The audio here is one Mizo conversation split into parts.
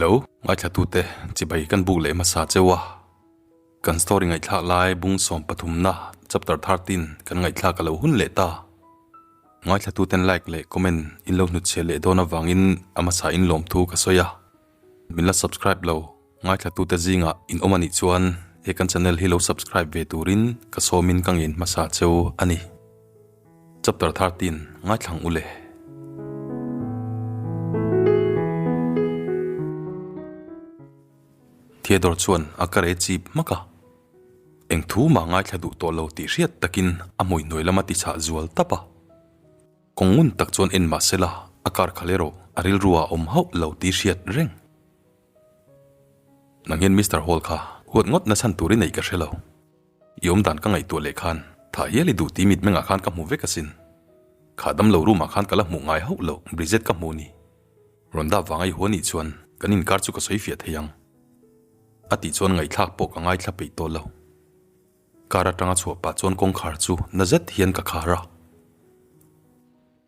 Hello, ngaithlatute chibai kan buk leh hmasa cheu a. Kan story ngaihthlak lai bung sawmpathumna chapter 13 kan ngaihthlak a lo hun leh ta. Ngaithlatuten like leh comment in lo hnutchhiah leh dawn avangin a hmasa in lawmthu ka sawi a. Min la subscribe lo ngaithlatute zingah in awm anih chuan he kan channel hi lo subscribe ve turin ka sawmin ka ngen hmasa cheu a ni. Chapter 13 ngaithlang u le. Theodore chuan a ka re chip hmak a. Eng thu mah ngaithla duh tawh lo tih hriat takin a hmui hnuai lama tichhah zual tap a. Kawng ngun tak chuan en mah sela a kar khal erawh a rilru ah awm hauh lo tih hriat reng. Nang hian Mister Hall kha huat ngawt na chhan tur i neih ka hre lo. I awm dan ka ngaihtuah leh khan tha hial i duh tih mitmengah khan ka hmu vek asin. Kha damlo room ah khan ka la hmuh ngai hauh lo Bridget ka hmu ni. Rawn dah vanga i huan nih chuan kan inkar chu ka sawi fiah thei ang. A tih chuan ngaihthlak pawh ka ngaithla peih tawh lo. Car atanga chhuah pah chuan kawngkhar chu na zet hian ka khar a.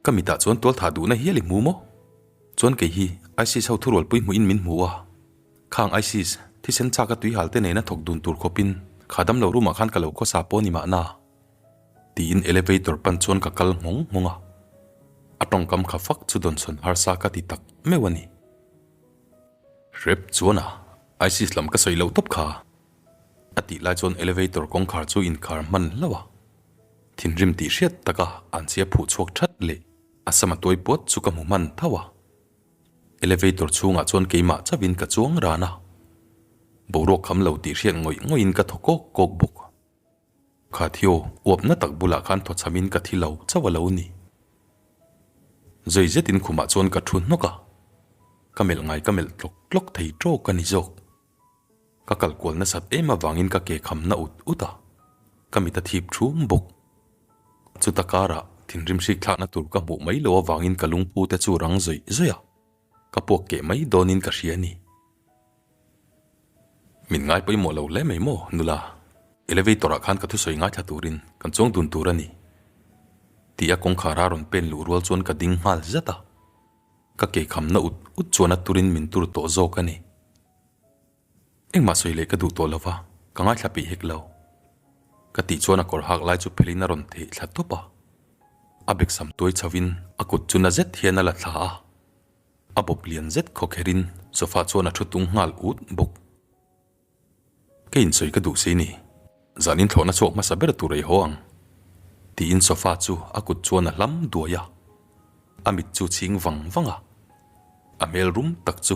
Ka mitah chuan tualthah duhna hial i hmu maw? Chuan kei hi ISIS ho thurualpui hmuhin min hmu a. Khang ISIS thisen chaka tuihal te nena thawk dun tur khawpin kha damlo room ah khan ka lo khawsa pawh ni mahna. Tiin elevator pan chuan ka kal nghawng nghawng a. A tawngkam kha fak chu dawnsawn harsa ka ti tak meuh a ni. Hrep chuan a, ISIS lam ka sawi loh tawp kha. A tih lai chuan elevator kawngkhar chu inkhar hman hlauh a. Thinrim tih hriat taka an chhia phuh chhuak that leh a sama tuai puat chu ka hmu hman tho a. Elevator chhungah chuan keimah chauhin ka chuang ran a. Boruak kham lo tih hriat ngawih ngawihin ka thaw kawk kawk bawk. Kha thio uapna tak bulah khan thaw chhamin ka thi lo chauh a lo ni. Zui zetin khumah chuan ka thu hnawk a. Ka melh ngai ka melh tlawk tlawk thei tawk a ni zawk. Ka kal kual nasat em avangin ka ke kham na ut ut a, ka mit a thip thum bawk. Chuta karah thinrim hrik thlakna tur ka hmuh mai lo avangin ka lungphu te chu rang zawih zawih a, ka puak keh mai dawnin ka hria a ni. Min ngai pawimawh lo hle mai maw nula, elevator ah khan ka thusawi ngaithla turin kan chuang dun tur a ni. Ti a kawngkhar a rawn pen luh rual chuan ka ding nghal zat a, ka ke kham na ut ut chuan a turin min tur tawh zawk a ni. Engmah sawi leh ka duh tawh lova, ka ngaithla peih hek lo. Ka tih chuan a kawr hak lai chu phelin a rawn theih thla tawp a. A bek sam tuai chho in a kut chu na zet hian a la thla a. A bawp lian zet khawkherin sofa chuan a thu tung nghal ut bawk. Ka insawi ka duh si ni, zan inthlawhna chhuak hmasa ber tur ei haw ang. Tiin sofa chu a kut chuan a hlam duai a. A mit chu chhing vang vang a. A hmel rum tak chu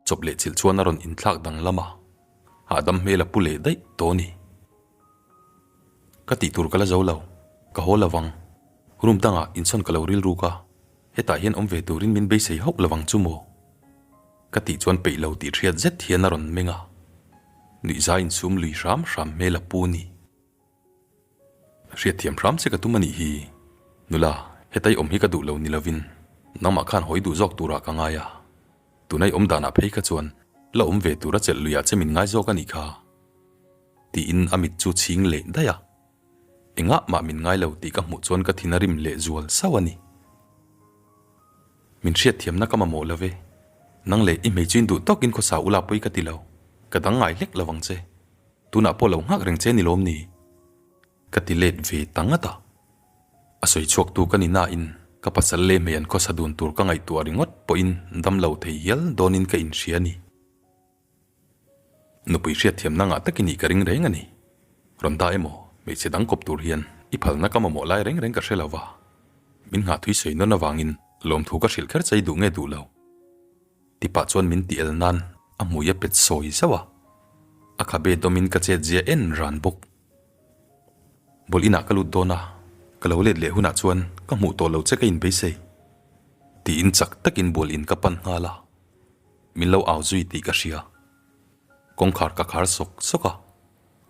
Chawp leh chilh chuan a rawn inthlak danglam a, hahdam hmel a pu leh daih tawh a ni. Ka tih tur ka la zo lo, ka haw lo vang. Room dangah insawn ka lo rilruk a, hetah hian awm ve turin min beisei hauh lo vang chu maw? Ka tih chuan peih lo tih hriat zet hian a rawn meng a, nuihza insum lui hram hram hmel a pu a ni. Hriatthiam hram che ka tum a nih hi. Nula, hetai awm hi ka duh lo ni lovin nangmah khan hawi duh zawk turah ka ngai a. Tunai awm danah phei kha chuan la awm ve tura chelh luiah che min ngai zawk a nih kha. Tiin a mit chu chhing leh daih a. Engah mah min ngai lo tih ka hmuh chuan ka thin a rim leh zual sauh a ni. Min hriatthiamna ka mamawh lo ve. Nang leh i hmeichhin duh tawkin khawsa ula pawi ka ti lo. Ka dang ngai hlek lovang che. Tunah pawh lo nghak reng che ni lawm ni? Ka ti let ve ta ngat a. A sawi chhuak tu ka ni nain ka pasal leh hmei an khawsa dun tur ka ngaihtuah ringawt pawhin dam lo thei hial dawnin ka inhria a ni. Nupui hriatthiamna ngah takin ih ka ring reng a ni. Rawn dah emaw hmeichhe dang kawp tur hian i phalna ka mamawh lai reng reng ka hre lo va. Min nghah thui sawi nawn avangin lawmthu ka hrilh kher chei duh nge duh lo. Ti pah chuan min ti el nan a hmui a pet sawi zauh a, a khabe dawmin ka chet zia en ran bawk. Bawlh inah ka lut dawn a, ka lo let leh hunah chuan ka hmuh tawh lo che ka inbeisei. Tiin chak takin bual in ka pan nghal a, min lo au zui tih ka hria. Kawngkhar ka khar sawk sawk a,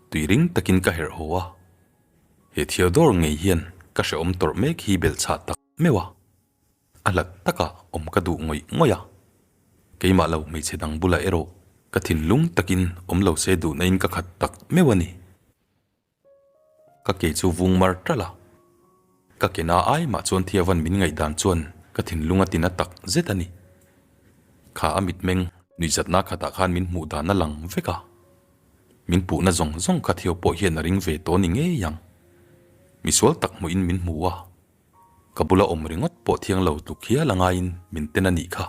tui ring takin ka herh haw a. He Theodore ngei hian ka hrehawm tawrh mek hi belhchhah tak meuh a. A hlat takah awm ka duh ngawih ngawih a, keimah lo hmeichhe dang bulah erawh ka thinlung takin awm lo se duhna in ka khat tak meuh a ni. Ka ke chu vung mar ṭalh a, ka ke na ai mah chuan Thiavan min ngaihdan chuan ka thinlung a tina tak zet a ni. Kha a mitmeng. Nuihzatna khatah khan min hmuh dan a lang vek a. Min puhna zawng zawng kha Theo pawh hian a ring ve tawh ni ngei ang. Misual tak hmuhin min hmu a. Ka bula awm ringawt pawh thiang lo tluk hial a ngaiin min ten a nih kha.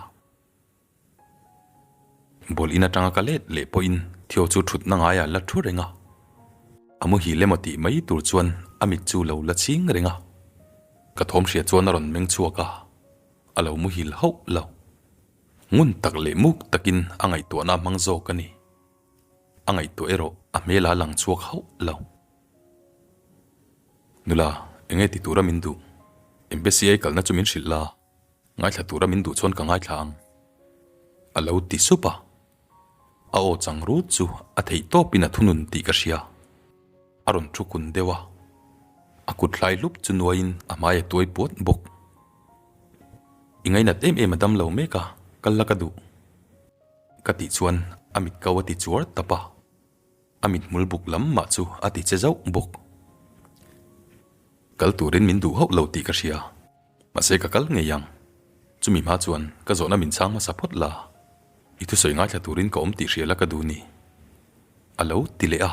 Ball in atanga ka let leh pawhin Theo chu thutna ngaiah la thu reng a. A muhil emaw tih mai tur chuan a mit chu lo la ching reng a. Ka thawm hria chuan a rawn meng chhuak a, a lo muhil hauh lo. Ngun tak leh muk takin a ngaihtuahna a hmang zawk a ni. A ngaihtuah erawh a hmel a lang chhuak hauh lo. Nula, enge ti tura min duh? Embassy a i kalna chu min hrilh la. Ngaithla tura min duh chuan ka ngaithla ang. A lo ti sup a. A aw chang rut chu a theih tawpin a thunun tih ka hria. A rawn thu kun deuh a. A kut hlai hlup chu nuaiin a hmai a tuai puat bawk. I ngainat em em a dam lo mek a, kal la ka duh. Ka tih chuan a mit kau a ti chuar tap a. A mithmul buk lam mah chu a ti che zauh bawk. Kal turin min duh hauh lo tih ka hria. Mahse ka kal ngei ang. Chumi hma chuan ka zawhna min chhang hmasa phawt la. I thusawi ngaithla turin ka awm tih hria la ka duh ni. A lo ti leh a.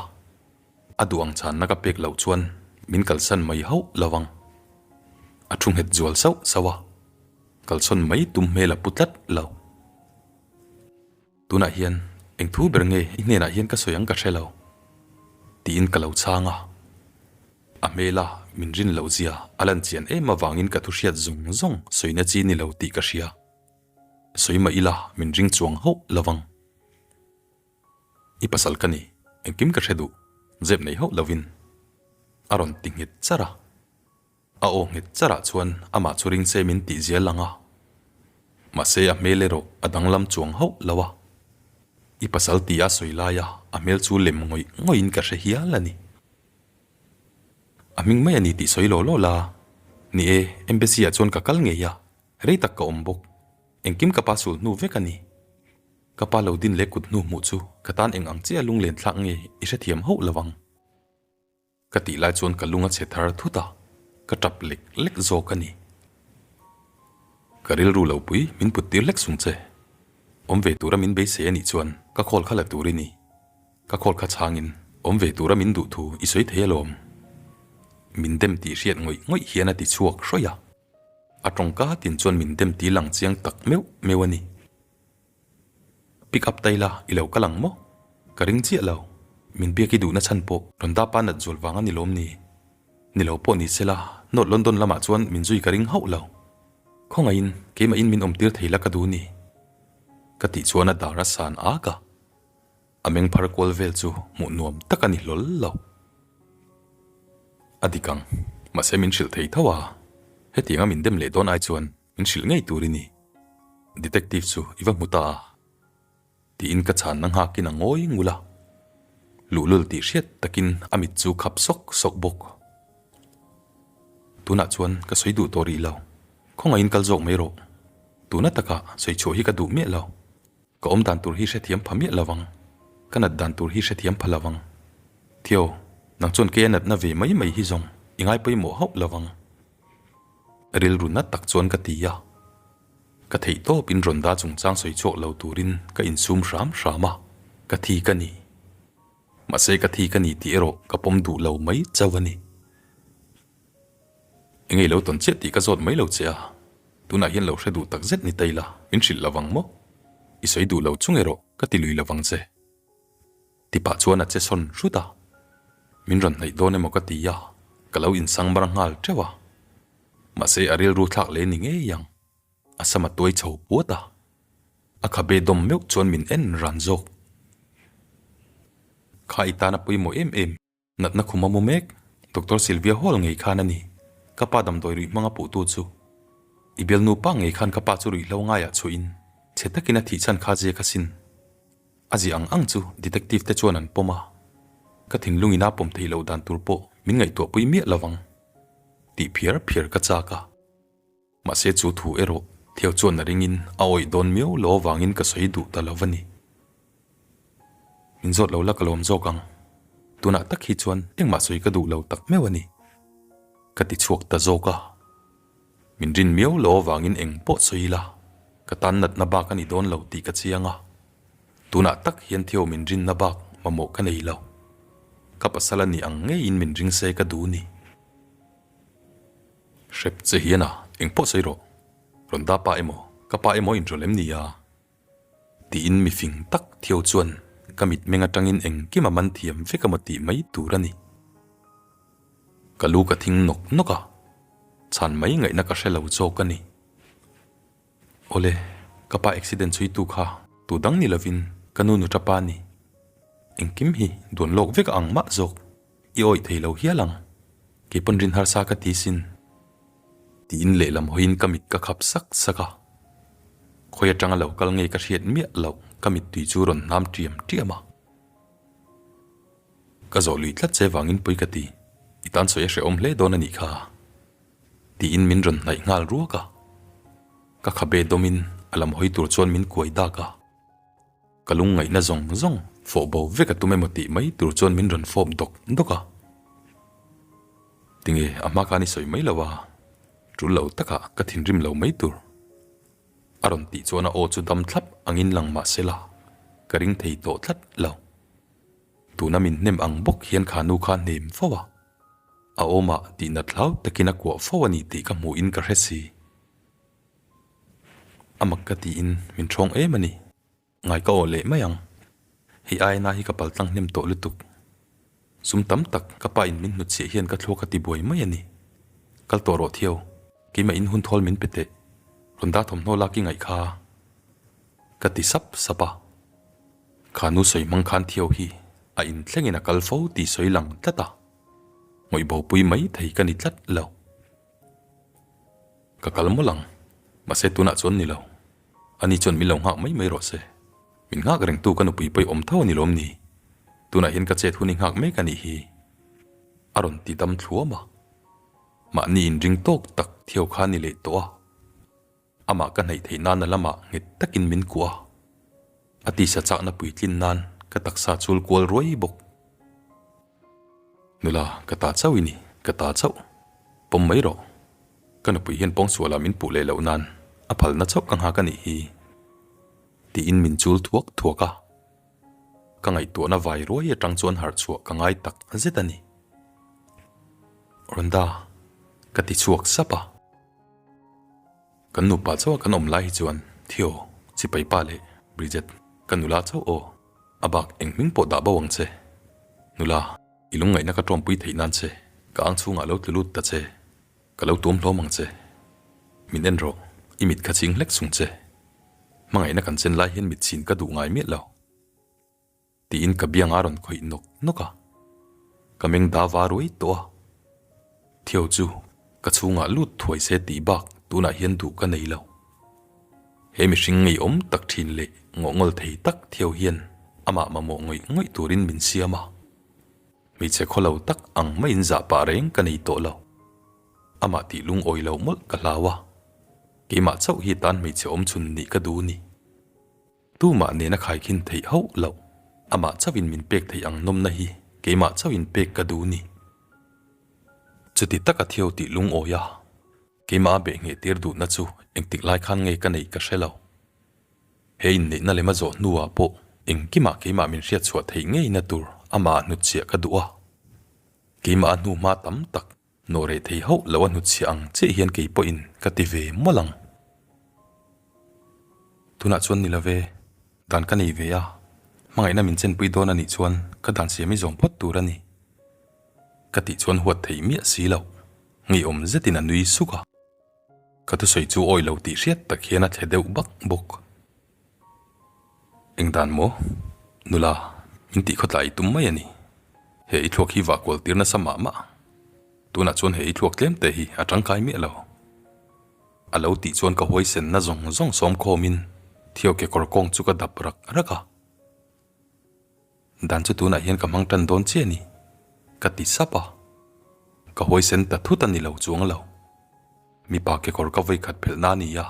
A duh ang chhanna ka pek loh chuan min kalsan mai hauh lo ang. A thu nghet zual sauh sauh a. Kalsawn mai tum hmel a pu tlat lo. Tunah hian eng thu ber nge i hnenah hian ka sawi ang ka hre lo tiin ka lo chhang a. A hmela min rin loh zia a lan chian em avangin ka thu hriat zawng zawng sawina chi ni lo tih ka hria. Sawi mah ila min ring chuang hauh lo vang. I pasal ka ni, engkim ka hre duh, zep nei hauh lovin a rawn ti nghet char a. A aw nghet charah chuan amah chu ring se min tih zial ang a. Mahse a hmel erawh a danglam chuang hauh lo a. I pasal ti a sawi laia a hmel chu lem ngawih ngawihin ka hre hial a ni. A hming mai a ni tih sawi law law la. Ni e, Embassy ah chuan ka kal ngei a, rei tak ka awm bawk. Engkim ka pa sul hnu vek a ni. Ka pa lo din leh kut hnu hmuh chu ka tan eng ang chiah lunglen thlak nge i hrethiam hauh lo ang. Ka tih lai chuan ka lung a chhe thar thut a, ka tap lek lek zawk a ni. Ka rilru lo pui min put tir hlek sung che. Awm ve tura min beisei a nih chuan ka khawl kha la tur i ni. Ka khawl kha chhangin awm ve tura min duh thu i sawi thei alawm. Min dem tih hriat ngawih ngawih hian a ti chhuak hrawih a. A tawngka tin chuan min dem ti lang chiang tak meuh meuh a ni. Pick up ta ila i lo kal ang maw? Ka ring chiah lo. Min biak i duhna chhan pawh rawn dapa nat zual vang a ni lawm ni? Ni lo pawh ni sela, North London lamah chuan min zui ka ring hauh lo. Khawngaihin keimahin min awmtir thei la ka duh ni. Ka tih chuan a dar a san ak a. A meng phar kual vel chu hmuh nuam tak a ni hlawl lo. A dik ang, mahse min hrilh thei tho a, hetianga min dem leh dawn ai chuan min hrilh ngei tur i ni. Detective chu i va hmu ta a, tiin ka chhanna nghakin a ngawi ngul a. Luhlul tih hriat takin a mit chu khap sawk sawk bawk. Tunah chuan ka sawi duh tawh rih lo, khawngaihin kal zawk mai rawh. Tuna takah sawi chhuah hi ka duh miah lo. Ka awm dan tur hi hrethiam pha miah lo vang, ka nat dan tur hi hrethiam pha lo vang. Theo, nang chuan kei a natna ve mai mai hi zawng i ngai pawimawh hauh lo vang. Rilru nat tak chuan ka ti a. Ka theih tawpin Rhonda chungchang sawi chhuak lo turin ka insum hram hram a, ka thi ka ni. Mahse ka thi ka ni tih erawh ka pawm duh lo mai chauh a ni. Engei lo tawn chiah tih ka zawt mai lo che a, tunah hian lo hre duh tak zet ni ta ila min hrilh lo vang maw? I sawi duh lo chung erawh ka ti lui lo vang che. Ti pah chuan a che sawn hrut a, min rawn hnaih dawn emaw ka ti a, ka lo insang mar nghal teuh a. Mahse a rilru thlak leh ni ngei ang, a sam a tuai chho puat a, a khabe dawm meuh chuan min en ran zawk. Kha i tan a pawimawh em em. Natna khum a mu mek, Doctor Sylvia Hall ngei khan a ni. Ka pa damdawi ruih hmanga puhtu chu. I bialnu pa ngei khan ka pa chu ruihhlo ngaiah chhuahin chhe takin a thih chhan kha ziak asin. A ziah ang ang chu detective te chuan an pawm a. Ka thinlung ina pawm theih loh dan tur pawh min ngaihtuahpui miah lo vang. Tih phiar phiar ka chak a. Mahse chu thu erawh Theo chuan a ringin a awih dawn miau lo avangin ka sawi duh ta lo a ni. Min zawt lo la ka lawm zawk ang. Tunah tak hi chuan engmah sawi ka duh lo tak meuh a ni. Ka ti chhuak ta zawk a. Min rin miau lo avangin eng pawh sawi ila ka tan natna bak a ni dawn lo tih ka chiang a. Tunah tak hian Theo min rinna bak mamawh ka nei lo. Ka pasal a nih ang ngeiin min ring se ka duh ni. Hrep che hian a, engpawh sawi rawh. Rawn da pa emaw, ka pa emaw inrawlh em ni a? Tiin mi fing tak Theo chuan ka mitmeng atangin engkim a man thiam vek emaw tih mai tur a ni. Ka lu ka thing nawk nawk a, chhan mai ngaihna ka hre lo zawk a ni. Awle, ka pa accident chhuitu kha tu dang ni lovin ka nu nuṭa pa ni. Engkim hi duan lawk vek a ang mah zawk, i awih thei lo hial ang. Kei pawn rin harsa ka ti sin. Tiin lehlam hawiin ka mit ka khap sak sak a. Khawi atanga lo kal nge ka hriat miah loh ka mittui chu rawn hnam ṭiam ṭiam a. Ka zawh lui tlat che vangin pawi ka ti, i tan sawi a hrehawm hle dawn a nih kha. Tiin min rawn hnaih nghal ruak a. Ka khabe dawmin a lam hawi tur chuan min kuai dak a. Ka lungngaihna zawng zawng fawh bo vek a tum emaw tih mai tur chuan min rawn fawp dawk dawk a. Tinge a hma khan i sawi mai lo a, tul lo takah ka thinrim lo mai tur. A rawn tih chuan a aw chu dam thlap angin lang mah se la, ka ring thei tawh tlat lo. Tuna min hnem ang bawk hian kha nu kha hnem fo a, a awmah tihnat hlau takin a kuah fo a ni tih ka hmuhin ka hre si. A mak ka tiin min ṭhawng em a ni. Ngai ka awh leh mai ang. Hei aina hi ka paltlang hnem tawh lutuk. Sum tam tak ka pa in min hnutchhiah hian ka thluak a ti buai mai a ni. Kal tawh rawh Theo, keimah in hun thawl min pe teh. Rawn dah thawmhnaw lak i ngaih kha. Ka ti sap sap a. Kha nu sawi hmang khan Theo hi a inthlengin a kal fo tih sawi lang tlat a. Ngawih bopui mai thei ka ni tlat lo. Ka kal mawlh ang, mahse tunah chuan ni lo. Ani chuan min lo nghak mai mai rawh se. Min nghak rengtu ka nupui pawih awm tho a ni lawm ni? Tunah hian ka chet hun i nghak mek a nih hi. A rawn ti dam thluam a. Mahni inring tawk tak Theo kha a ni leh tawh a. Amah ka hnaih theih nana lamah nghet takin min kuah a. A tisa chakna puitlin nan ka taksa chul kual ruai bawk. Nula, ka ta chauh i ni, ka ta chauh. Pawm mai rawh. Ka nupui hian pawngsualah min puh leh loh nan a phalna chauh ka nghak a nih hi. Tiin min chul thuak thuak a. Ka ngaihtuahna vai ruai atang chuan harh chhuah ka ngai tak zet a ni. Rhonda, ka ti chhuak sap a. Kan nupa chauha kan awm lai hi chuan Theo, Chipai pa leh Bridget, ka nula chauh aw, a bak eng hming pawh dah bo ang che. Nula, i lungngaihna ka tawmpui theih nan che, ka ang chhungah lo tlu lut ta che, ka lo tuam hlawm ang che. Min en rawh, i mit kha ching hlek sung che. Hmangaihna kan chen lai hian mit chhin ka duh ngai miah lo. Tiin ka biang a rawn khawih nawk nawk a, ka meng da va ruai tawh a. Theo chu ka chhungah lut thuai se tih bak tunah hian duh ka nei lo. He mihring ngeiawm tak thin leh ngawhngawl thei tak Theo hian amah mamawh ngawih ngawih turin min siam a. Hmeichhe khawlo tak ang maiin zah pah reng ka nei tawh lo. Amah tih lungawi lo mawlh ka hlau a, keimah chauh hi tan hmeichhe awmchhun nih ka duh ni. Tumah nena khaikhin theih hauh loh, amah chauhin min pek theih ang nawmna hi keimah chauhin pek ka duh ni. Chuti taka Theo tih lungawi a, keimah a beh ngheh tir duhna chu engtik lai khan nge ka neih ka hre lo. He inneihna lema zawh hnuah pawh engkimah keimah min hriatchhuah theih ngeina tur amah a hnutchhiah ka duh a. Keimah a hnuhma tam tak Nawh reh thei hauh lo a hnutchhiah ang chiah hian kei pawhin ka ti ve mawlh ang. Tunah chuan ni love, dan ka nei ve a, hmangaihna min chenpui dawn a nih chuan ka dan siam i zawm phawt tur a ni. Ka tih chuan huat theih miah si loh, ngeiawm zetin a nui suk a. Ka thusawi chu awi lo tih hriat tak hian a thle deuh bak bawk. Eng dan maw? Nula, min tih khawtlai i tum mai a ni. He i thluak hi vah kual tir nasa mah mah. Tunah chuan he i thluak tlem te hi a tangkai miah lo. A lo tih chuan ka huaisenna zawng zawng sawm khawmin Theo kekawr kawng chu ka dap rak rak a. Dan chu tunah hian ka hmang tan dawn chiah a ni, ka ti sap a. Ka huaisen ta thut a ni lo chuang lo. Mipa kekawr ka vawikhat phelhna a ni a.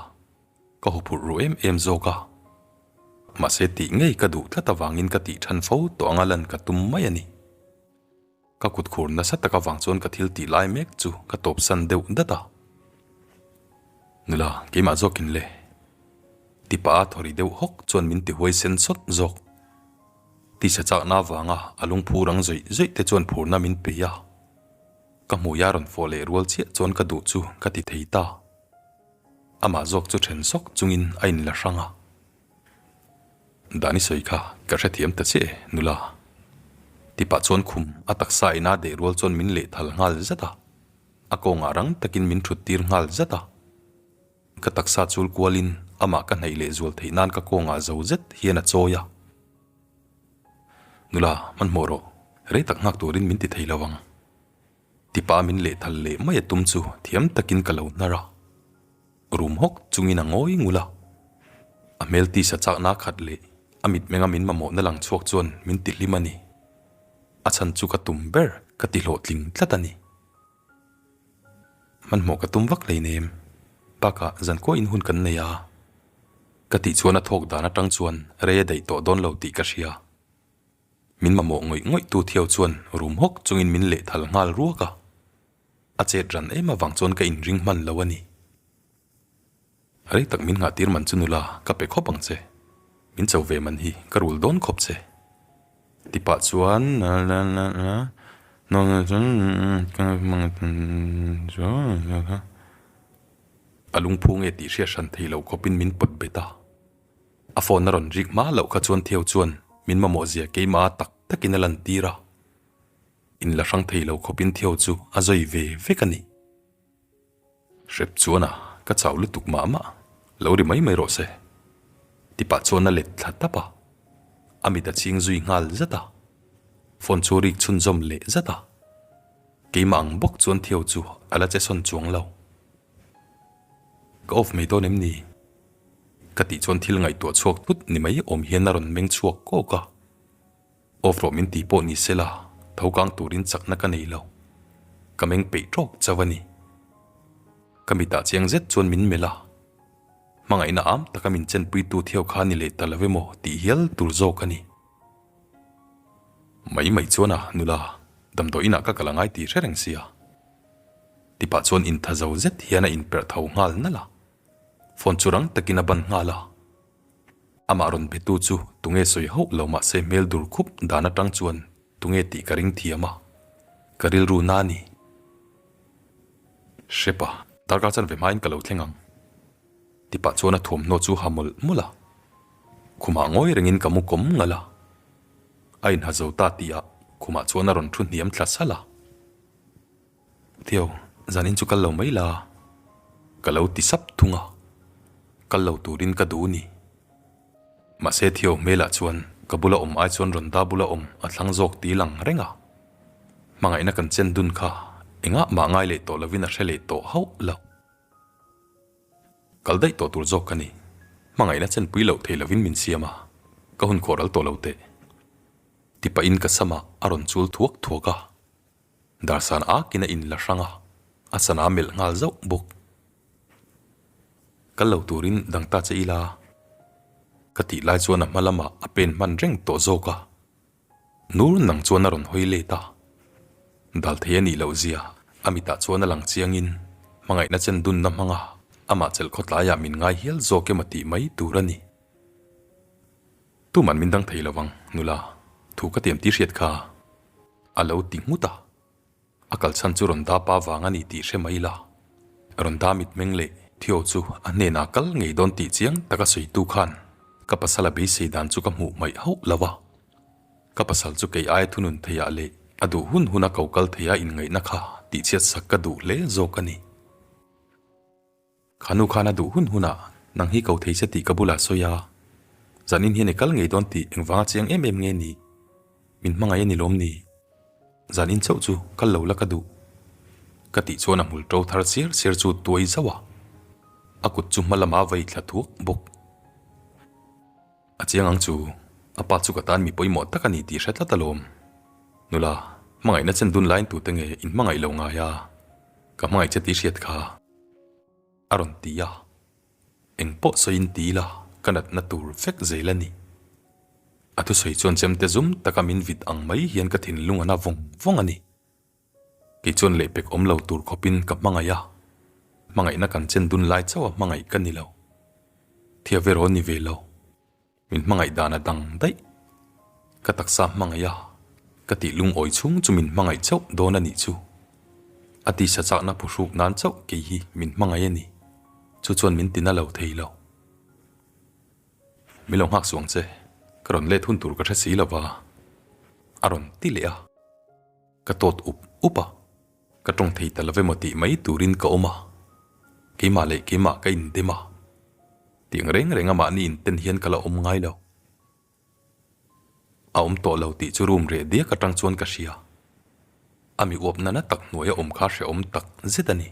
Ka huphurh ru em em zawk a, mahse tih ngei ka duh tlat avangin ka tih than fo tawh anga lan ka tum mai a ni. Ka kut khur nasa tak avang chuan ka thil tih lai mek chu ka tawpsan deuh dat a. Nula, keimah zawkin le. Tipa a thawri deuh hawk chuan min ti huai sen sawt zawk. Tisa chakna avanga a lungphu rang zawih zawih te chuan phurna min pe a. Ka hmuia rawn fawh leh rual chiah chuan ka duh chu ka ti thei ta. Amah zawk chu then sawk chungin a inla hrang a. Dani sawi kha ka hrethiam ta chiah e, nula. Tipah chuan khum a taksa ina deh rual chuan min lehthal nghal zat a. A kawngah rang takin min thut tir nghal zat a. Ka taksa chul kualin amah ka hnaih leh zual theih nan ka kawngah zo zet hian a chawi a. Nula, hmanhmawh rawh, rei tak nghak turin min ti thei lo ang. Tipa min lehthal leh mai a tum chu thiam takin ka lo hnar a. Rum hawk chungin a ngawi ngul a. A hmel tisa chakna khat leh a mitmenga min mamawhna lang chhuak chuan min ti hlim a ni. A chhan chu ka tum ber ka ti hlawhtling tlat a ni. Hmanhmawh ka tum vak hleinem. Bakah zankuah in hun kan nei a. Ka tih chuan a thawk dan atang chuan rei a daih tawh dawn lo tih ka hria. Min mamawh ngawih ngawih tu Theo chuan rum hawk chungin min lehthal nghal ruak a. A chet ran em avang chuan ka inring hman lo a ni. Rei tak min ngahtir man chu nula ka pe khawp ang che. Min cho ve man hi ka rul dawn khawp che. Ti pah chuan a lungphu nge tih hriat hran thei lo khawpin min pawt bet a. A phone a rawn rik hma loh kha chuan Theo chuan min mamawh zia keimah tak takin a lantir a. In la hrang thei lo khawpin Theo chu a zawi ve vek a ni. Hrep chuan a, ka chau lutuk mah mah, lo ri mai mai rawh se. Ti pah chuan a let thla tap a, a mit a ching zui nghal zat a. Phone chu rik chhunzawm leh zat a. Keimah ang bawk chuan Theo chu a la che sawn chuang lo. Ka off mai dawn em ni? Ka tih chuan thil ngaihtuah chhuak thut ni mai awm hian a rawn meng chhuak kawk a. Off rawh min ti pawh ni se la, tho kang turin chakna ka nei lo. Ka meng peih tawk chauh a ni. Ka mitah chiang zet chuan min melh a. Hmangaihna am taka min chenpuitu Theo kha ni leh ta lo emaw tih hial tur zawk a ni. Mai mai chuan a, nula, damdawi inah ka kal a ngai tih hre reng sia. Tipah chuan intha zo zet hian a inperh tho nghal nalh a. Phone chu rang takin a ban nghal a. Amah rawn betu chu tunge sawi hauh lo mahse hmel dur khup dan atang chuan tunge tih ka ring thiam a, ka rilru na a ni. Hrepa, darkar chanve hmain ka lo thleng ang. Tipah chuan a thuamhnaw chu ha mawlh mawlh a. Khumah ngawi rengin ka mu kawm ngal a. A inha zo ta tihah khumah chuan a rawn thu hniam thla salh a. Theo, zanin chu kal lo mai la, ka lo ti sap thung a, kal lo turin ka duh ni. Mahse Theo hmelah chuan ka bula awm ai chuan Rhonda bula awm a thlang zawk ti lang reng a. Hmangaihna kan chen dun kha engah mah ngai leh tawh lovin a hre leh tawh hauh lo. Kal daih tawh tur zawk ka ni. Hmangaihna chenpui loh thei lovin min siam a, ka hun khawh ral tawh lo teh. Ti pahin ka samah a rawn chul thuak thuak a. Darsan akin a inla hrang a, a sana melh nghal zauh bawk. Kal lo turin dang ta che ila, ka tih lai chuan a hma lamah a pen hman reng tawh zawk a. Nur nang chuan a rawn hawi let a. Dal thei a nih loh zia a mitah chuan a lang chiangin hmangaihna chen dunna hmanga amah chelh khawtlaiah min ngai hial zawk emaw tih mai tur a ni. Tuman min dang thei lo vang, nula, thu ka tiam tih hriat kha. A lo ti nghut a, a kal chhan chu rawn da pa vang a ni tih hre mai la. Rawn da mitmeng leh Theo chu a hnenah kal ngei dawn tih chiang taka sawitu khan ka pasal a beisei dan chu ka hmuh hmaih hauh lo a. Ka pasal chu kei aia thunun theiah leh a duh hun huna ko kal theia inngaihna kha tihchhiatsak ka duh hle zawk a ni. Kha nu khan a duh hun hunah nang hi ko thei che tih ka bulah sawi a, zanin hian i kal ngei dawn tih engvanga chiang em em nge ni? Min hmangaih a ni lawm ni? Zanin chauh chu kal lo la ka duh. Ka tih chuan a hmul to thar siar siar chu tuai zauh a, a kut chu hma lamah a vei thla thuak bawk. A chiang ang chu, a pa chu ka tan mi pawimawh tak a ni tih hre tlat alawm. Nula, hmangaihna chen dun laiin tute nge in hmangaih lo ngai a? Ka hmangaih che tih hriat kha. A rawn ti a, eng pawh sawiin ti ila ka natna tur vek zel a ni. A thusawi chuan chemte zum taka min vit ang mai hian ka thinlung a na vawng vawng a ni. Kei chuan lehpek awm lo tur khawpin ka hmangaih a, hmangaihna kan chen dun lai chauh a hmangaih ka ni lo. Thia veraw ni ve lo. Min hmangaih dan a dang daih. Ka taksa hmangaih a, ka tih lungawi chhung chu min hmangaih chauh dawn a nih chu. A tisa chakna phuhruk nan chauh kei hi min hmangaih a ni. Chu chuan min tina lo thei lo. Min lo nghak suang che, ka rawn let hun tur ka hre si lo va, a rawn ti leh a. Ka tawt up up a, ka tawng thei ta lo emaw tih mai turin ka awm a, keimah leh keimah ka indem a, tiang reng reng a mahni inten hian ka la awm ngai lo. A awm tawh lo tih chu room reh diak atang chuan ka hria. A mi uap nana tak hnuaia awm kha hrehawm tak zet a ni.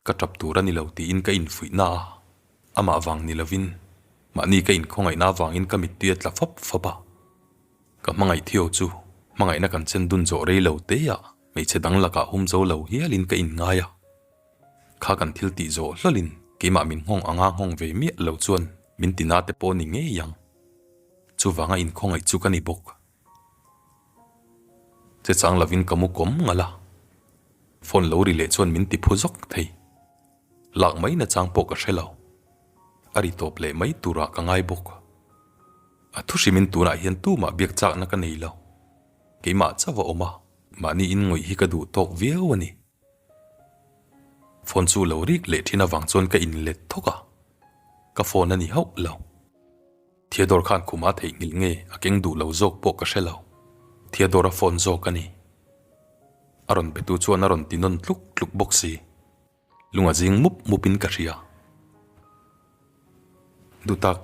Ka tap tur a ni lo tiin ka infuihna a, amah vang ni lovin mahni ka inkhawngaihna avangin ka mittui a tla fap fap a. Ka hmangaih Theo chu hmangaihna kan chen dun zawh rei lo te ah hmeichhe dang lakah hum zo lo hialin ka inngai a. Kha kan thil tih zawh hlawlin keimah min nghawng anga nghawng ve miah lo chuan min tina te pawh ni ngei ang. Chuvanga inkhawngaih chu ka ni bawk. Che chang lovin ka mu kawm ngal a, phone lo ri leh chuan min ti phu zawk thei. Lak mai na chang pawh ka hre lo. A ri tawp leh mai turah ka ngai bawk. A thu hrimin tunah hian tumah biak chakna ka nei lo. Keimah chauh a awm a, mahni in ngawih hi ka duh tawk viau a ni. Phone chu lo rik leh thin avang chuan ka inlet thawk a, ka phone a ni hauh lo. Theodore khan khuma theihnghilh nge a keng duh lo zawk pawh ka hre lo. Theodore-a phone zawk a ni. A rawn betu chuan a rawn ti nawn tluk tluk bawk si. Lung a zing mup mupin ka hria. Dutak,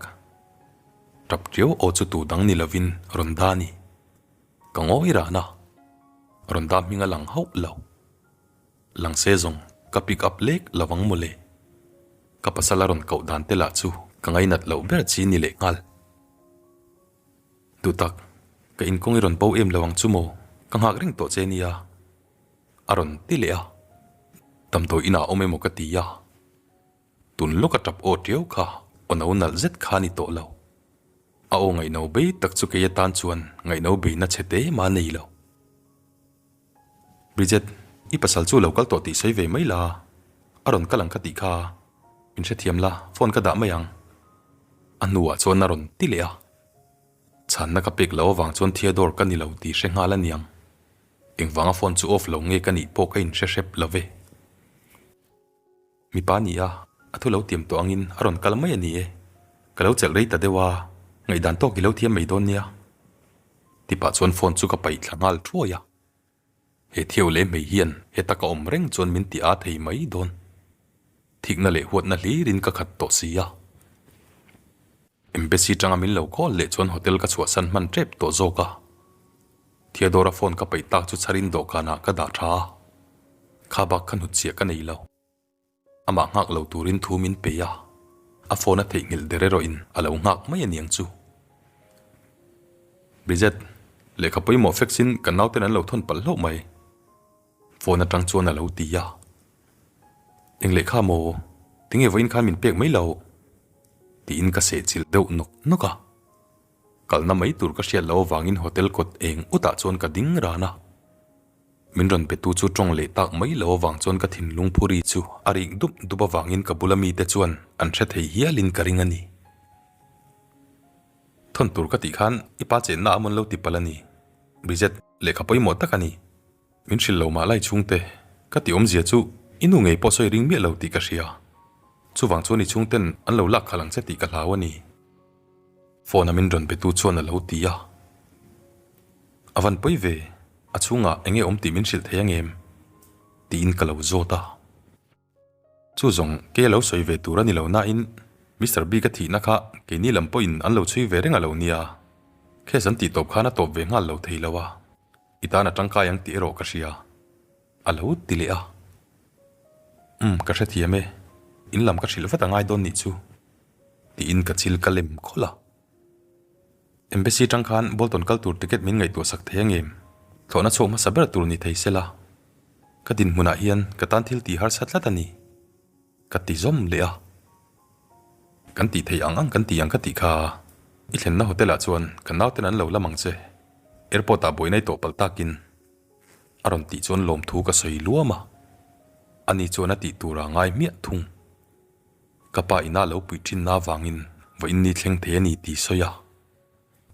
tap tiau aw chu tu dang ni lovin rawn da a ni. Ka ngawi ran a, rawn da hming a lang hauh lo. Lang se zawng ka pick up lek lo ang mawle. Ka pasal a rawn koh dan te lah chu ka ngainat loh ber chi ni leh nghal. Duhtak, ka inkawng i rawn bo em lo ang chu maw? Ka nghak reng tawh che nia. A rawn ti leh a. Damdawi inah awm emaw ka ti a. Tun lawk a tap aw tiau kha aw no nalh zet kha a ni tawh lo. A aw ngaihno bei tak chu kei atan chuan ngaihno beina chhe te mah a nei lo. Bridget, i pasal chu lo kal tawh tih sawi ve mai la, a rawn kal ang ka tih kha, min hrethiam la, phone ka dah mai ang. A hnuah chuan a rawn ti leh a, chhanna ka pek loh avang chuan Theodore ka ni lo tih hre nghal a niang. Engvanga phone chu off lo nge ka nih pawh ka inhre hrep lo ve. Mipa ni a, a thu lo tiam tawh angin a rawn kal mai a ni e. Ka lo chelh rei ta deuh a, ngaihdan tawk i lo thiam mai dawn nia. Tipah chuan phone chu ka paih thla nghal thuai a. He Theo leh hmei hian heta ka awm reng chuan min ti aa thei mai dawn. Thikna leh huatna hlirin ka khat tawh si a. Embassy tanga min lo call leh chuan hotel ka chhuahsan hman tep tawh zawk a. Theodore-a phone ka paih tak chu chharin dawhkanah ka dah tha a. Kha bak kha hnutchhiah ka nei lo. Amah nghak lo turin thu min pe a, a phone a theihnghilh der erawhin a lo nghak mai a niang chu. Bridget, lehkha pawimawh fax in kan nauten an lo thawn palh hlauh mai. Phone atang chuan a lo ti a. Eng lehkha maw? Tinge vawiin khan min pek mai loh? Tiin ka sehchilh deuh nawk nawk a. Kalna mai tur ka hriat loh avangin hotel kawt eng utah chuan ka ding ran a. Min rawn petu chu tawng leh tak mai lo avang chuan ka thinlung phuri chu a rik dup dup avangin ka bula mite chuan an hre thei hialin ka ring a ni. Thawn tur ka tih khan i pa chenna a mawn lo ti palh a ni. Bridget, lehkha pawimawh tak a ni. Min hrilh lo mah lai chhungte, ka tih awmzia chu i nu ngei pawh sawi ring miah lo tih ka hria. Chuvang chuan i chhungten an lo lak khalh ang che tih ka hlau a ni. Phone a min rawn betu chuan a lo ti a. A van pawi ve, a chhungah eng nge awm tih min hrilh thei angem? tiin ka lo zawt a. Chu zawng kei a lo sawi ve tur a ni lo nain Mister Big a thihna kha keini lam pawhin an lo chhui ve reng a lo nia. Case an tih tawp khan a tawp ve nghal lo thei lo a, i tan a tangkai ang tih erawh ka hria. A lo ti leh a. Umm ka hrethiam e, in lam ka hrilh vat a ngai dawn nih chu. Tiin ka chil ka lem khawlh a. Embassy tang khan Bolton kal tur ticket min ngaihtuah sak thei angem? Thlawhna chhuak hmasa ber tur ni thei sela. Ka dinhmunah hian ka tan thil tih harsa tlat a ni. Ka ti zawm leh a. Kan tih theih ang ang kan ti ang ka tih kha. I thlenna hotel ah chuan kan nauten an lo lam ang che. Airport ah buaina i tawh palh takin. A rawn tih chuan lawmthu ka sawi luam a. Ani chuan a tih turah ngai hmiah thung. Ka pa ina lo pui thinna avangin vawiin ni thleng thei a ni tih sawi a.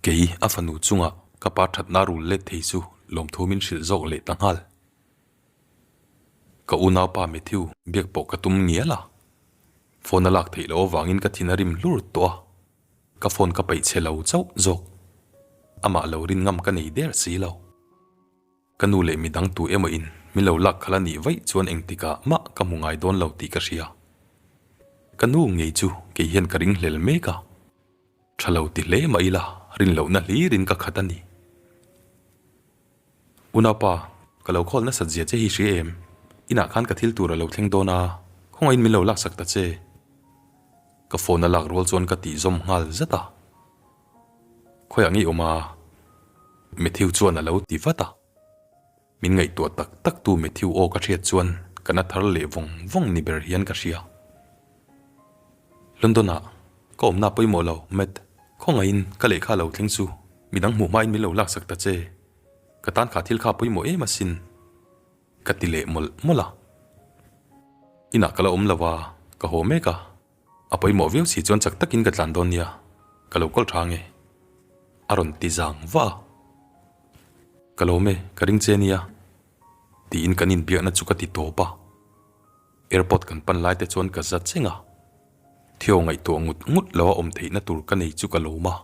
Kei a fanu chunga ka pa thatna rul let thei chu lawmthu min hrilh zawk leh ta nghal. Ka unaupa Matthew biak pawh ka tum ngial a, phone a lak theih loh avangin ka thin a rim hlur tawh a, ka phone ka peih chhe lo chauh zawk. Amah lo rin ngam ka nei der si lo. Ka nu leh midang tu emaw in min lo lak khalh a nih vaih chuan engtikah mah ka hmu ngai dawn lo tih ka hria. Ka nu ngei chu kei hian ka ring hlel mek a. Tha lo ti hle mah ila rin lohna hlirin ka khat a ni. Unaupa, ka lo khawl nasat zia che hi hria em? Inah khan ka thil tur a lo thleng dawn a, khawngaihin min lo laksak ta che. Ka phone a lak rual chuan ka tih zawm nghal zat a. Khawiah nge i awm a? Matthew chuan a lo ti vat a. Min ngaihtuah tak tak tu Matthew aw ka hriat chuan ka na thar leh vawng vawng ni ber hian ka hria. London ah ka awmna pawimawh lo Matt, khawngaihin ka lehkha lo thleng chu midang hmuh hmain min lo laksak ta che. Ka tan kha thil kha pawimawh em asin. Ka ti leh mawlh mawlh a. Inah ka la awm lo a, ka haw mek a. A pawimawh viau si chuan chak takin ka tlan dawn nia, ka lo kawl tha ange. A rawn ti zang va a. Ka lawm e, ka ring che nia. Tiin kan inbiakna chu ka ti tawp a. Airport kan pan lai te chuan ka za cheng a. Theo ngaihtuah ngut ngut lo a awm theihna tur ka nei chu ka lawm a.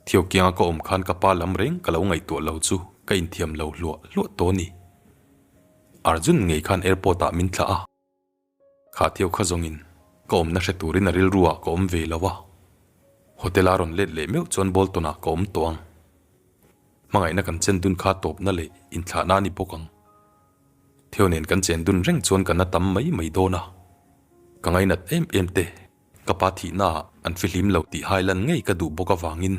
Theo kianga ka awm khan ka pa lam reng ka lo ngaihtuah lo chu ka inthiam lo hluah hluah tawh a ni. Arjun ngei khan airport ah min thlah a. Kha Theo kha zawngin ka awmna hre turin a rilru ah ka awm ve lo a, hotel a rawn let leh meuh chuan Bolton ah ka awm tawh ang. Hmangaihna kan chen dun kha tawpna leh inthlahna a ni bawk ang. Theo nen kan chen dun reng chuan ka na tam mai mai dawn a, ka ngainat em em te ka pa thihna ah an fihlim lo tih hai lan ngei ka duh bawk avangin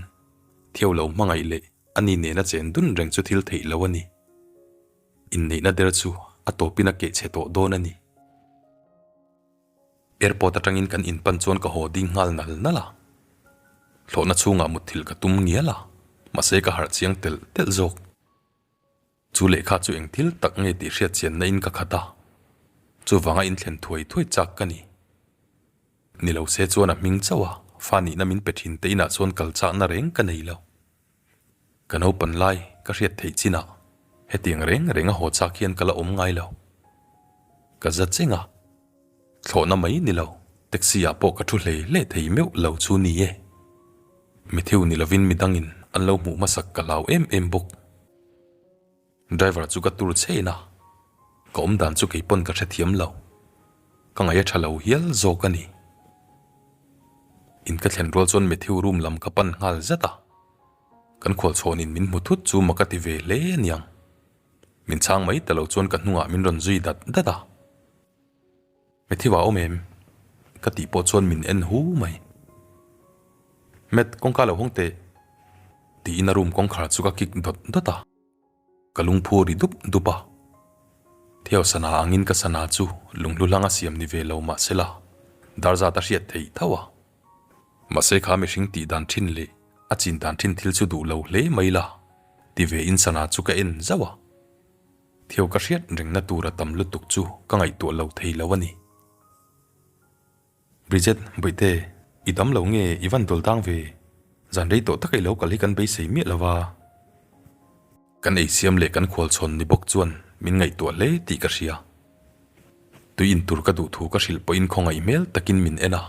Theo lo hmangaih leh ani nena chen dun reng chu thil theih lo a ni. Inneihna der chu a tawpin a keh chhe tawh dawn a ni. Airport atangin kan inpan chuan ka haw ding nghal nal nal a. Thlawhna chhungah mutthilh ka tum ngial a, mahse ka harh chiang telh telh zawk. Chu lehkha chu eng thil tak nge tih hriat chianna in ka khat a, chuvanga inthlen thuai thuai chak ka ni. Ni lo se chuan a hming chauh a, fa nihna min pe thin te inah chuan kal chakna reng ka nei lo. Ka naupan lai ka hriat theih chinah hetiang reng reng a haw chak hian ka la awm ngai lo. Ka za cheng a, thlawhna mai ni lo, taxi ah pawh ka thu hlei hlei thei meuh lo chu ni e. Matthew ni lovin midangin an lo hmuh hmasak ka hlau em em bawk. Driver chu ka tur chhen a, ka awm dan chu kei pawn ka hrethiam lo. Ka ngaih a tha lo hial zawk a ni. In ka thlen rual chuan Matthew room lam ka pan nghal zat a, kan khualchhawnin min hmu thut chu mak a ti ve hle aniang. Min chhang mai ta lo chuan ka hnungah min rawn zui dat dat a. Matthew a awm em? Ka tih pawh chuan min en hu mai. Matt, kawngka lo hawng teh. Tiin a room kawngkhar chu ka kick dawt dawt a. Ka lungphu ri dup dup a. Theo sana angin ka sana chu lunghlu hlang a siam ni ve lo mah sela, dar zat a hriat theih tho a. Mahse kha mihring tih dan thin leh a chin dan thin thil chu duh lo hle mai la, ti ve in sana chu ka en zauh a. Theo ka hriat rengna tur a tam lutuk chu ka ngaihtuah lo thei lo a ni. Bridget, Bawihte, i dam lo nge i van dawl dang ve? Zan rei tawh taka i lo kal hi kan beisei miah lo va. Kan eisiam leh kan khualchhawn ni bawk chuan min ngaihtuah hle tih ka hria. Tui in tur ka duh thu ka hrilh pawhin khawngaih hmel takin min en a.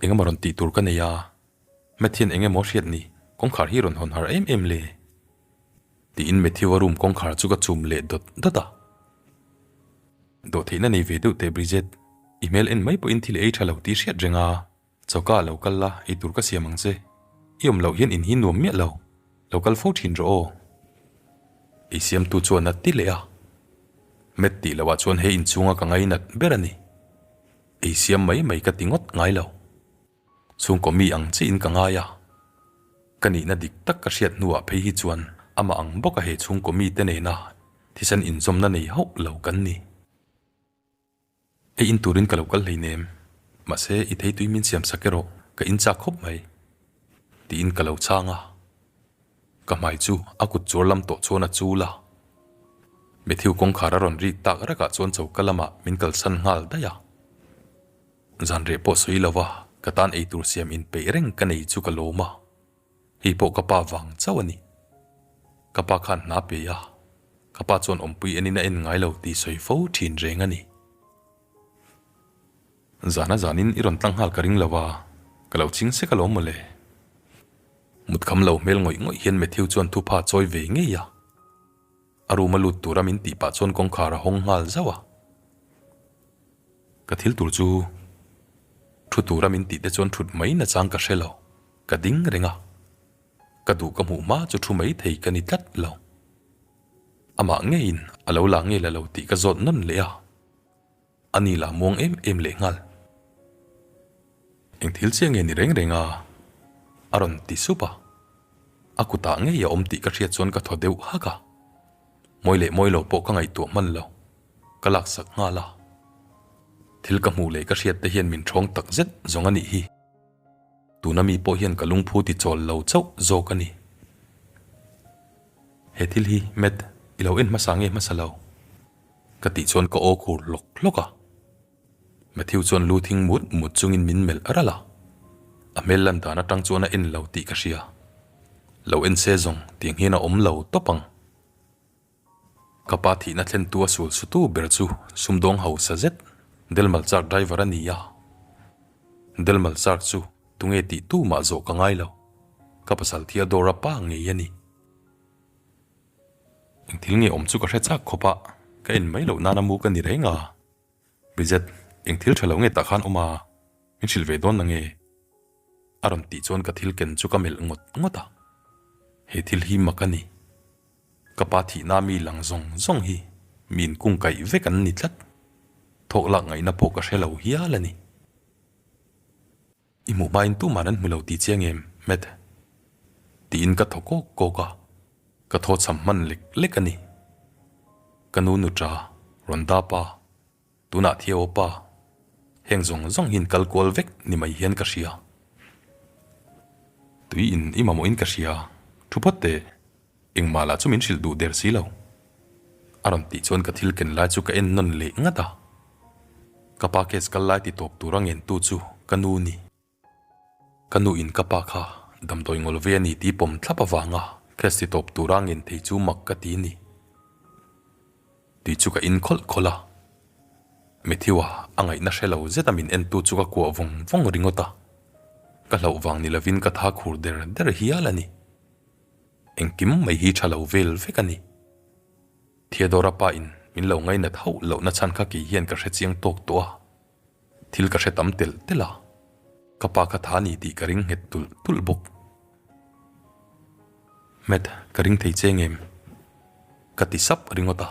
Engemaw rawn tih tur ka nei a, Mathian engemaw hriat ni, kawngkhar hi rawn hawn har em em le? Tiin Matthew-a room kawngkhar chu ka chum leh dawt dawt a. Dawhtheihna nei ve deuh teh Bridget, i hmel en mai pawhin thil ei tha lo tih hriat reng a, choka ah lo kal la, ei tur ka siam ang che. I awm loh hian in hi nuam miah lo, lo kal fo thin rawh aw. Ei siamtu chuan a ti leh a. Matt tih loh ah chuan he inchhunga ka ngainat ber a ni. Ei siam mai mai ka ti ngawt ngai lo. Chhungkaw mi ang chiin ka ngai a, ka nihna dik tak ka hriat hnuah phei hi chuan amah ang bawka he chhungkaw mite nena thisen inzawmna nei hauh lo kan ni. Ei in turin ka lo kal hleinem, mahse i theitui min siam sak erawh ka in chak khawp mai, tiin ka lo chhang a. Ka hmai chu a kut chuar lam tawh chuan a chul a. Matthew kawngkhar a rawn rik tak rakah chuan choka lamah min kalsan nghal daih a. Zanreh pawh sawi lo va, ka tan eitur siam inpeih reng ka nei chu ka lawm a. Hei pawh ka pa vang chauh a ni. Ka pa khan hna pe a, ka pa chuan awmpui enin a en ngai lo tih sawi fo thin reng a ni. Zana zanin i rawn tlang nghal ka ring lo a, ka lo ching sek alawm mawle. Mut kham lo hmel ngawih ngawih hian Matthew chuan thupha chawi ve ngei a. A room a lut tura min tih pah chuan kawngkhar a hawng nghal zauh a. Ka thil tur chu thu tura min tih te chuan thut mai nachang ka hre lo, ka ding reng a. Ka duh ka hmuh hma chu thu mai thei ka ni tlat lo. Amah ngeiin a lo la nge la lo tih ka zawt nawn leh a. A ni lah muang em em leh nghal. Eng thil chiah nge ni reng reng a? A rawn ti sup a. A kutah ngei a awm tih ka hriat chuan ka thaw deuh hak a. Mawi leh mawi lo pawh ka ngaihtuah hman lo. Ka laksak nghal a. Thil ka hmuh leh ka hriat te hian min ṭhawng tak zet zawng a nih hi. Tuna mi pawh hian ka lungphu ti chawl lo chauh zawk a ni. He thil hi Matt, i lo en hmasa nge hmasa lo? Ka tih chuan ka aw khur hlawk hlawk a. Matthew chuan lu thing mut mut chungin min melh ral a. A hmel lan dan atang chuan a en lo tih ka hria. Lo en se zawng tiang hian a awm lo tawp ang. Ka pa thihna thlentu a sul sutu ber chu sumdawng hausa zet Delmal Chak driver a ni a. Delmal Chak chu tunge tih tu mah zawh ka ngai lo. Ka pasal Theodore-a pa ngei a ni. Eng thil nge awm chu ka hre chak khawp a, ka en mai loh nana mu ka ni reng a. Bridget, eng thil tha lo nge tah khan awm a, min hrilh ve dawn na nge? A rawn tih chuan ka thil ken chu ka melh ngawt ngawt a. He thil hi mak a ni. Ka pa thihna mi lang zawng zawng hi mi inkungkaih vek an ni tlat. Thawk lak ngaihna pawh ka hre lo hial a ni. I hmuh hmain tuman an hmu lo tih chiang em, Matt? Tiin ka thaw kawk kawk a, ka thaw cham hman lek lek a ni. Ka nu nuṭa, Rhonda pa, tunah Theo pa, heng zawng zawng hi in kal kual vek ni mai hian ka hria. Tui in i mamawhin ka hria, thu phawt teh. Engmah lah chu min hrilh duh der si lo. A rawn tih chuan ka thil ken lai chu ka en nawn leh ngat a. Ka pa case kal lai ti tawp tura ngentu chu ka nu ni. Ka nu in ka pa kha damdawi ngawl ve a ni tih pawm thlap avanga case ti tawp tura ngen thei chu mak ka ti ni. Tui chu ka in khawlh khawlh a. Matthew-a a ngaihna hre lo zeta min entu chu ka kuah vawng vawng ringawt a. Ka hlauh vang ni lovin ka tha khur der der hial a ni. Engkim mai hi tha lo vel vek a ni. Theodora pa in min lo ngainat hauh loh na chhan kha kei hian ka hre chiang tawk tawh a, thil ka hre tam telh telh a, ka pa kha tha ni tih ka ring nghet tulh tulh bawk. Matt, ka ring thei che ngem? Ka ti sap ringawt a,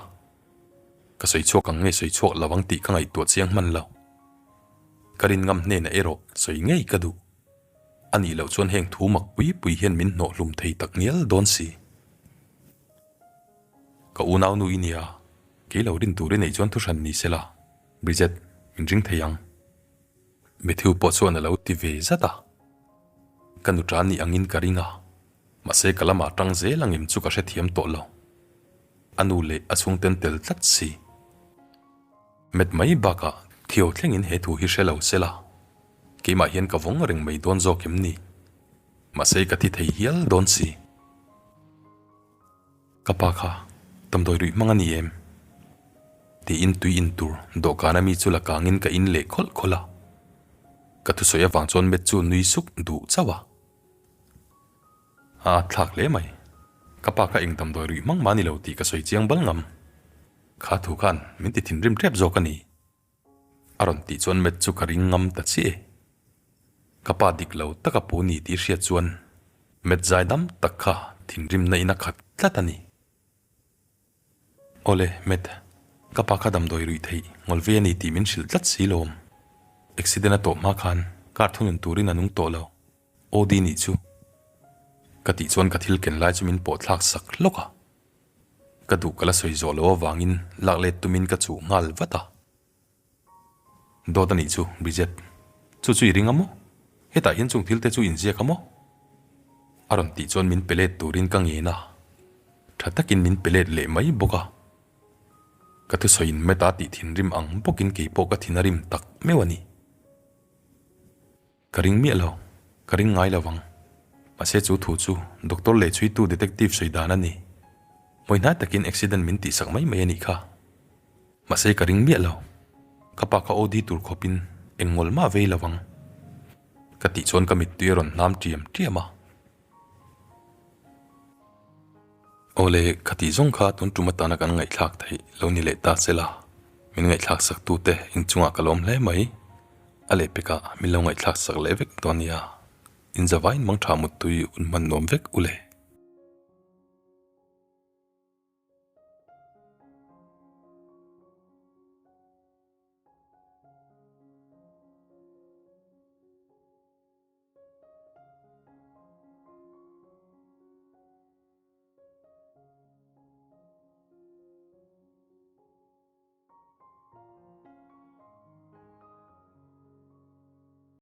ka sawi chhuak ang nge sawi chhuak lo ang tih ka ngaihtuah chiang hman lo. Ka rin ngam hnenah erawh sawi ngei ka duh. A nih loh chuan heng thu mak pui pui hian min hnawh hlum thei tak ngial dawn si. Ka unau nu i nia, kei lo rin tur i neih chuan thuhran ni sela, Bridget, min ring thei ang. Matthew pawh chuan a lo ti ve zat a. Ka nu tan nih angin ka ring a, mahse ka lamah tang zel angem chu ka hrethiam tawh lo. A nu leh a chhungten tel tlat si. Met mai bakah Theo thlengin he thu hi hre lo sela, keimah hian ka vawng reng mai dawn zawk em ni? Mahse ka thi thei hial dawn si. Ka pa kha damdawi ruih hmang a ni em? Tiin tui in tur dawhkan a mi chu la kangin ka in leh khawlh khawlh a. Ka thusawi avang chuan Met chu nui suk duh chauh a. A thlak hle mai. Ka pa kha eng damdawi ruih hmang mah ni lo tih ka sawi chiang bal ngam. Kha thu khan min ti thinrim tep zawk a ni. A rawn tih chuan Matt chu ka ring ngam ta chiah e. Ka pa dik lo taka pu ni tih hriat chuan Matt zaidam tak kha thinrimna in a khat tlat a ni. Awle, Matt, ka pa kha damdawi ruih theih ngawl ve a ni tih min hrilh tlat si lawm. Accident a tawh hma khan car thunun turin a nung tawh lo. OD nih chu. Ka tih chuan ka thil ken lai chu min pawh thlak sak hlawk a. Ka duh ka la sawi zawh loh avangin lak let tumin ka chuh nghal vat a. Dawt a nih chu, Bridget. Chu chu i ring a maw? Hetah hian chung thil te chu inziak a maw? A rawn tih chuan min pe let turin ka ngen a. Tha takin min pe let leh mai bawk a. Ka thusawiin Matt-a tih thinrim ang bawkin keipawh ka thin a rim tak meuh a ni. Ka ring miah lo, ka ring ngai lo vang. Mahse chu thu chu doctor leh chhuitu detective sawi dan a ni. Hmawih hnai takin accident min tihsak mai mai a nih kha. Mahse ka ring miah lo. Ka pa kha OD tur khawpin eng ngawl mah vei lo ang. Ka tih chuan ka mittui a rawn hnam ṭiam ṭiam a. Awle, khatih zawng kha tun tum atana kan ngaihthlak theih lo ni leh ta se la, min ngaihthlak sak tute inchungah ka lawm hle mai. A lehpekah min lo ngaihthlak sak leh vek dawn nia. Inzavain mangtha muttui un hman nuam vek u le.